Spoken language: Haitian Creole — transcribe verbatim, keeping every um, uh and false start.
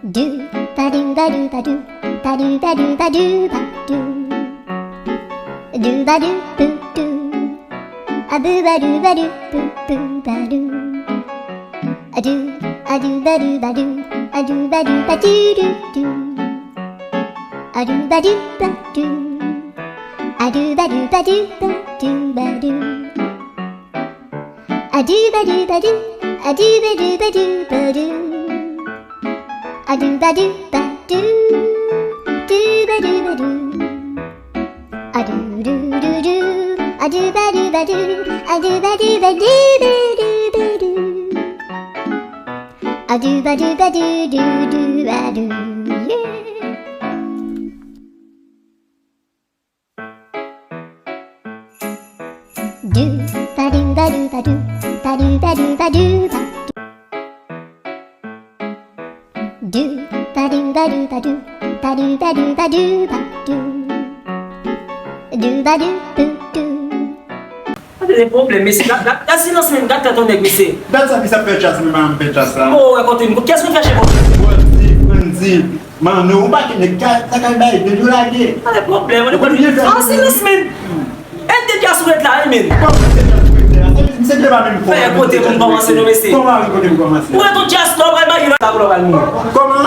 Do ba do ba do ba do, ba do ba do ba do ba do. Do ba do boo doo. A boo ba do ba do boo boo ba do. A do, a do ba do ba do, a do ba do ba do do do. A do ba do ba do. A do ba do ba do ba do ba do. A do ba do ba do, a do ba do ba do ba do. A do ba do ba do, do ba do ba do. A do do do do, a do ba do ba do, a do ba do ba do ba do ba do. A do ba do ba do do do ba do, yeah. Do ba do ba do ba do, ba do ba do ba do ba do. Do ba do ba do ba do, ba do ba do ba do ba do. Do ba do boo doo. Gade de pwoblèm, mesye. Gad, gad, gad silans menm, gad tèt yon nèg, mesye. Gad sa ki sa fè chas, men pa m fè chas la. Bon, wè kote m. Kiyès konn fè chèf? Bandi, bandi. Manno, ou pa kite nèg ka, sa ka bay de do lage. Pa de pwoblèm, ou konn byen fè. An silans, men. E de dyas ou ret la, wi, men. Kòman se dyas ou ret la? Sa vle di, misye te pa menm fè kote pou m kòmanse, non, mesye. Kòman kote pou kòmanse? Ou ret yon dyas la, ou pral bay la, ou pral mouri. Kòman?